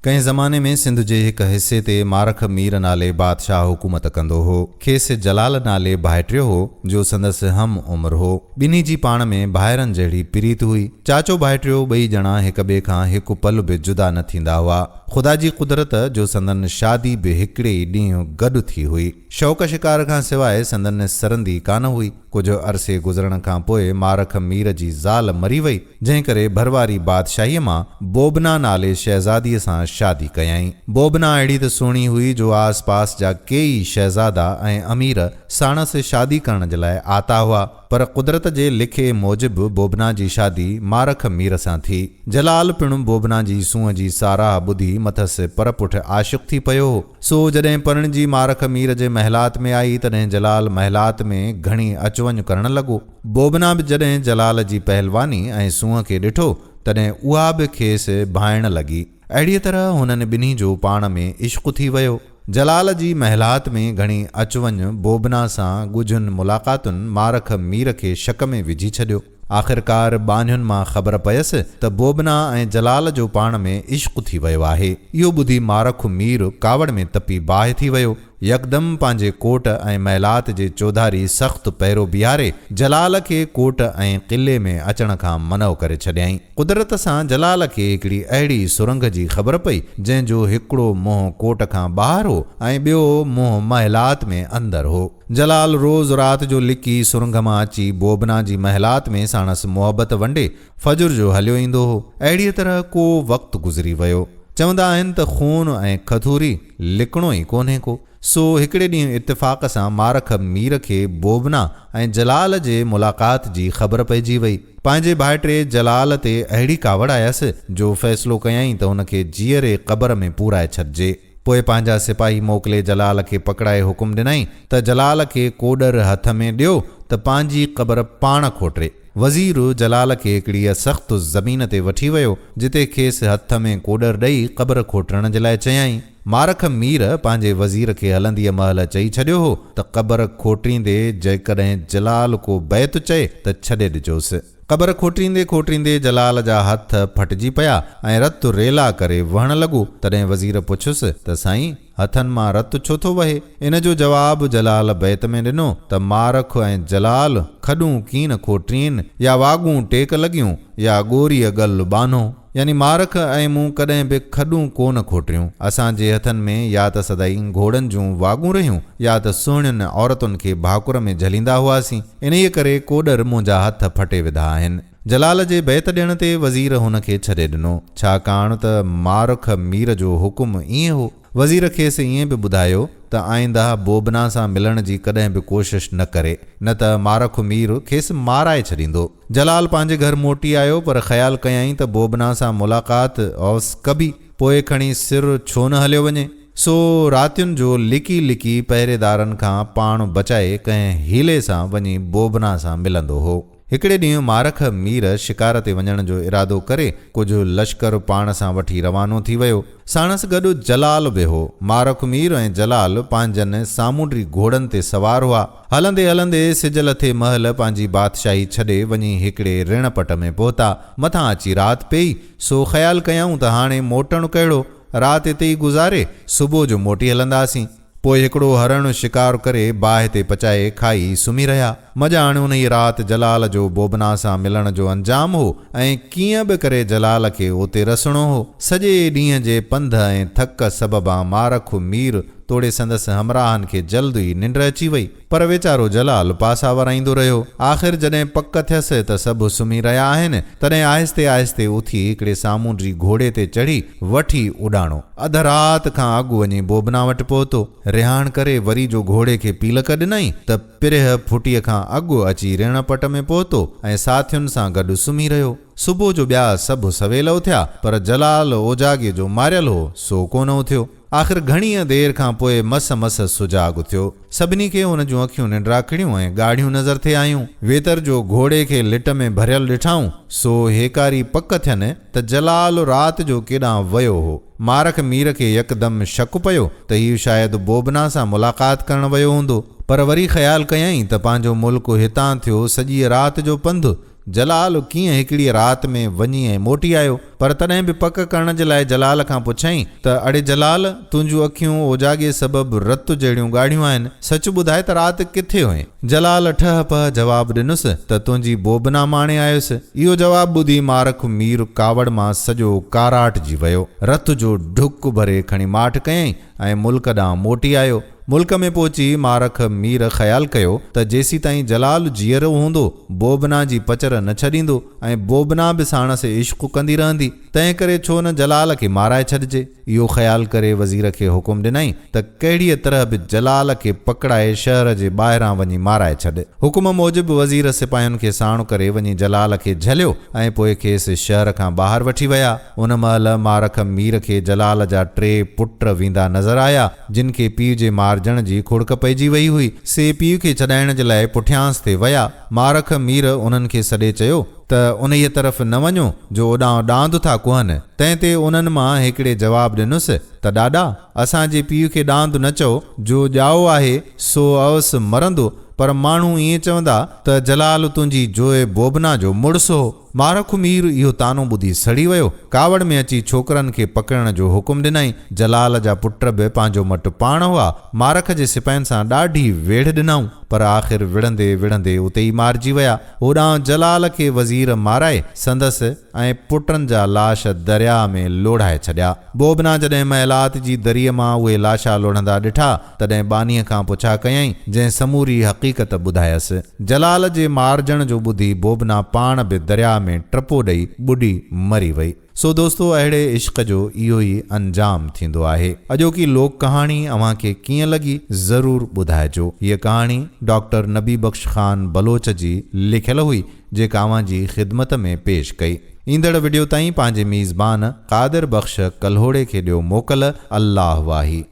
ڪنهن زماني ۾ سنڌ جي هڪ حصي تي مارک مير نالي بادشاهه حڪومت ڪندو هو. کيس جلال نالي ڀائٽيو هو، جو سندس هم عمر هو. ٻنهي جي پاڻ ۾ ڀائرن جهڙي پريت هئي. چاچو ڀائٽيو ٻئي ڄڻا هڪ ٻئي کان هڪ پل به جدا نه ٿيندا هئا. خدا جي قدرت جو سندن شادي به هڪڙي ئي ڏينهن گڏ ٿي هئي. شوق شڪار کان سواء سندن سرندي ڪانه هئي. ڪجهه عرصي گذرڻ کان پوء مارک مير جي زال مري وئي. جنهن ڪري ڀرواري بادشاهيء مان بوبنا نالي شهزاديء سان شادي ڪيائين. بوبنا اهڙي ته سهڻي هئي جو آس پاس جا ڪيئي شهزادا ۽ امير ساڻس شادي ڪرڻ جي لاء آتا هئا، پر قدرت جي لکئي موجب بوبنا جي شادي مارک مير سان ٿي. جلال پڻ بوبنا جي سونهن جي ساراهه ٻڌي مٿس پرپٺ عاشق ٿي پيو هو. سو جڏهن پرڻجي مارک مير جي محلات ۾ آئي، تڏهن جلال محلات ۾ گهڻي اچ وڃ ڪرڻ لڳو. بوبنا به جڏهن جلال جي پهلواني ۽ سونهن کي ڏٺو، تڏهن اها به کيس ڀانئڻ لڳي. اهڙيء طرح هنن ٻنهي جو پاڻ ۾ عشق ٿي ويو. جلال جي محلات ۾ گهڻي اچ وڃ بوبنا سان ڳجهن ملاقاتن مارک مير کي شڪ ۾ وجهي ڇڏيو. آخرڪار ٻانهين مان خبر پيس ته بوبنا ۽ جلال جو پاڻ ۾ عشق ٿي ويو آهي. اهو ٻڌي مارک مير ڪاوڙ ۾ تپي باهه ٿي ويو. يڪدم پنهنجي ڪوٽ ۽ محلات جي چوڌاري سخت پهرو بيهاري جلال کي ڪوٽ ۽ قلعي ۾ اچڻ کان منع ڪري ڇڏيائين. قدرت سان جلال کي هڪڙي اهڙي سرنگهه جي خبر پئي، جنهن جو هڪڙو منهن ڪوٽ کان ٻاهر هو ۽ ٻيو منهن محلات ۾ اندر هو. جلال روز رات جو لڪي سرنگهه مان اچي بوبنا جي محلات ۾ ساڻس محبت ونڊي فجر جو هليو ايندو هو. اهڙيء طرح ڪو وقت گذري ويو. چوندا آهن ته خون ۽ کٿوري لڪڻو ئي ڪونهي ڪو. سو هڪڙي ڏينهن اتفاق سان مارک مير کي بوبنا ۽ جلال جي ملاقات جي خبر پئجي وئي. پنهنجي ڀائٽي جلال تي اهڙي ڪاوڙ آيس جو فيصلو ڪيائين ته هن کي جيئري قبر ۾ پورائي ڇڏجي. پوء پنهنجا سپاهي موڪلي جلال کي پڪڙائي حڪم ڏنائين ته جلال کي ڪوڏر هٿ ۾ ڏيو ته پنهنجي قبر پاڻ کوٽري. وزير جلال کي هڪڙيء سخت زمين تي وٺي ويو، جتي کيس هٿ ۾ ڪوڏر ڏئي قبر کوٽڻ جي لاء چيائين. مارک مير پنهنجي وزير کي هلنديء مهل چئي ڇڏيو هو ته قبر کوٽيندي جيڪڏهن جلال ڪو بيت چئي ته ڇڏي ڏجوس. قبر کوٽيندي کوٽيندي جلال جا هٿ ڦٽجي پيا ۽ رت ريلا ڪري وهڻ لڳو، تڏهن وزير پڇيس ته سائين! هٿن مان رت ڇو ٿو وهي؟ ان جو جواب جلال بيت ۾ ڏنو ته مارک ۽ جلال کڏون ڪين کوٽين، يا واڳون ٽيڪ لڳيون، يا ڳوريء ڳل ٻانهو. يعني مارک ۽ مون ڪڏهن به کڏون ڪو نه کوٽريون. اسان جي هٿن ۾ يا ته سدائين گهوڙن جون واڳون رهيون، يا ته سهڻين عورتن کي ڀاڪر ۾ جهليندا هئاسين. انهيء ڪري ڪوڏر منهنجا هٿ ڦٽي وڌا آهن. جلال جي بيت ڏيڻ تي وزير هن کي ڇڏي ڏنو، ڇاڪاڻ ته مارک مير جو حڪم ائين هو. وزير کيس ائين به ٻڌايو ته آئنده بوبنا سان ملڻ جي ڪڏهن به ڪوشش نه ڪري، نه ته مارک مير کيس مارائي ڇڏيندو. جلال پنهنجي گهر موٽي آيو، پر خيال ڪيائين ته بوبنا سان ملاقات اوس ڪبي، پوء کڻي سر ڇو نه هليو وڃي. سو راتين جو لڪي لڪي پهريدارن کان پاڻ بچائي ڪنهن حيلي سان وڃي بوبنا سان ملندو هو. هڪڙي ڏينهن مارک مير شڪار تي وڃڻ جو ارادو ڪري ڪجهه لشڪر پاڻ سان وٺي روانو ٿي ويو. ساڻس گڏ جلال به هو. مارک مير ۽ جلال پنهنجن سامونڊي گهوڙن تي سوار هئا. هلندي هلندي سج لٿي مهل پنهنجي بادشاهي ڇڏي وڃي هڪڙي رڻ پٽ ۾ پهتا. مٿان اچي رات پيئي، سو خيال ڪيائون ته هاڻي موٽڻ ڪهڙو، رات اتي ئي گذاري صبح جو موٽي هلنداسين. پوء هڪڙو هرڻ شڪار ڪري باهه تي پچائي کائي سمهي رهيا. مڄاڻ انهيء رات جلال جو بوبنا سان ملڻ جو انجام هو ۽ ڪيئن به ڪري جلال کي اتي رسڻو هو. سڄي ڏينهن جي پنڌ ۽ ٿڪ سببان مارک مير توڙي سندس همراهن کي جلد ئي ننڊ اچي وئي. پر ويچارو جلال پاسا ورائيندو رهيو. آخر جڏهن پڪ ٿيس ته سڀ سمهي رهيا آهن، تڏهن آهستي آهستي اٿي هڪڙي سامونڊي گهوڙي تي چڙهي وٺي اڏاڻو. اڌ رات کان اڳ وڃي بوبنا وٽ پهتو. رهاڻ ڪري وري جو گهوڙي کي پيلڪ ڏنائين ته پرهه ڦٽيء کان اڳ اچي ريڻ پٽ ۾ پهتو ۽ ساٿين سان گڏ سمهي رهيو. صبح جو ٻيا سڀ سويل اٿيا، پر جلال اوجاڳي جو ماريل هو، سو ڪونه اٿيو. آخر گهڻيء دير کان پوء مس مس سجاڳ ٿيو. سڀني کي هن جون اکيون ننڊاکڙيون ۽ ڳاڙهيون نظر ٿي آيون. ويتر جو گهوڙي کي لٽ ۾ ڀريل ڏٺائون، سو هيڪاري پڪ ٿين ته جلال رات جو ڪيڏانهن ويو هو. مارک مير کي يڪدم شڪ پيو ته هيء شايد بوبنا سان ملاقات ڪرڻ ويو هوندو. پر وري خيال ڪيائين ته پنهنجو ملڪ هتان ٿيو سڄيء رات جو پنڌ، جلال ڪيئن هڪڙيء رات ۾ وڃي ۽ موٽي آيو، پر تڏهن به پڪ ڪرڻ جي لاء جلال کان پڇيائين ته اڙي جلال! تنهنجون اکيون اوجاڳي سبب رت جهڙيون ڳاڙهيون آهن، سچ ٻڌاء ته رات ڪٿي هئين؟ جلال ٺهه پهه جواب ڏنس ته تنهنجي بوبنا ماڻي آيس. اهو جواب ٻڌي مارک مير ڪاوڙ مان سڄو ڪاراٽجي ويو. رت جو ڍڪ ڀري کڻي ماٺ ڪيائين ۽ ملڪ ڏانهن موٽي آيو. ملڪ ۾ پهچي مارک مير خيال ڪيو ته جيسيتائين جلال جيئرو هوندو، بوبنا جي پچر نه ڇڏيندو ۽ بوبنا به ساڻس عشق ڪندي رهندي، تنهنڪري ڇو نه جلال کي مارائي ڇڏجي. اهو خيال ڪري وزير کي حڪم ڏنائين ته ڪهڙيء طرح به جلال کي پڪڙائي شهر جي ٻاهران وڃي مارائي ڇڏ. حڪم موجب وزير سپاهين کي ساڻ ڪري وڃي جلال کي جهليو ۽ پوء کيس شهر کان ٻاهر وٺي ويا. ان مهل مارک مير کي جلال جا ٽي پٽ ويندا نظر آيا، جن کي پيء جي مارجڻ جي کڙڪ پئجي وئي هئي، سي پيء کي ڇڏائڻ جي لاء پٺيانس ٿي ويا. مارک مير انهن کي سڏي چيو ته انهيء طرف نه وڃو، جو اوڏانهن ڏاند ٿا ڪهن. تنهن تي انهن مان هڪڙي جواب ڏنس ته ڏاڏا! اسان جي پيء کي ڏاند نه چئو، جو ڄائو آهي، سو اوس مرندو، پر ماڻهو ائين چوندا ته جلال تنهنجي جوء بوبنا جو مڙس هو. مارک مير اهو طعنو ٻڌي سڙي ويو. ڪاوڙ ۾ اچي ڇوڪرن کي پڪڙڻ جو حڪم ڏنائين. جلال جا پٽ به پنهنجو مٽ پاڻ هئا. مارک جي سپاهين سان ڏاڍي ويڙهه ڏنائون، پر آخر وڙهندي وڙهندي اتي ئي مارجي ويا. هوڏانهن جلال کي وزير مارائي سندس ۽ پٽن جا لاش درياء ۾ لوڙهائي ڇڏيا. بوبنا جڏهن محلات جي دريء مان اهي لاشا لوڙهندا ڏٺا، تڏهن ٻانهيء کان پڇا ڪيائين، جنهن سموري حقيقت ٻڌايس. جلال جي مارجڻ جو ٻڌي بوبنا پاڻ به درياء ۾ ٽپو ڏئي ٻڏي مري وئي. سو دوستو اهڙي عشق جو اهو ئي انجام ٿيندو آهي. اڄوڪي لوڪ ڪهاڻي اوهان کي ڪيئن لڳي ضرور ٻڌائجو. هيء ڪهاڻي ڊاڪٽر نبي بخش خان بلوچ جي لکيل هئي، جيڪا اوهان جي خدمت ۾ پيش ڪئي. ايندڙ وڊيو تائين پنهنجي ميزبان قادر بخش ڪلهوڙي کي ڏيو موڪل. الله واهي.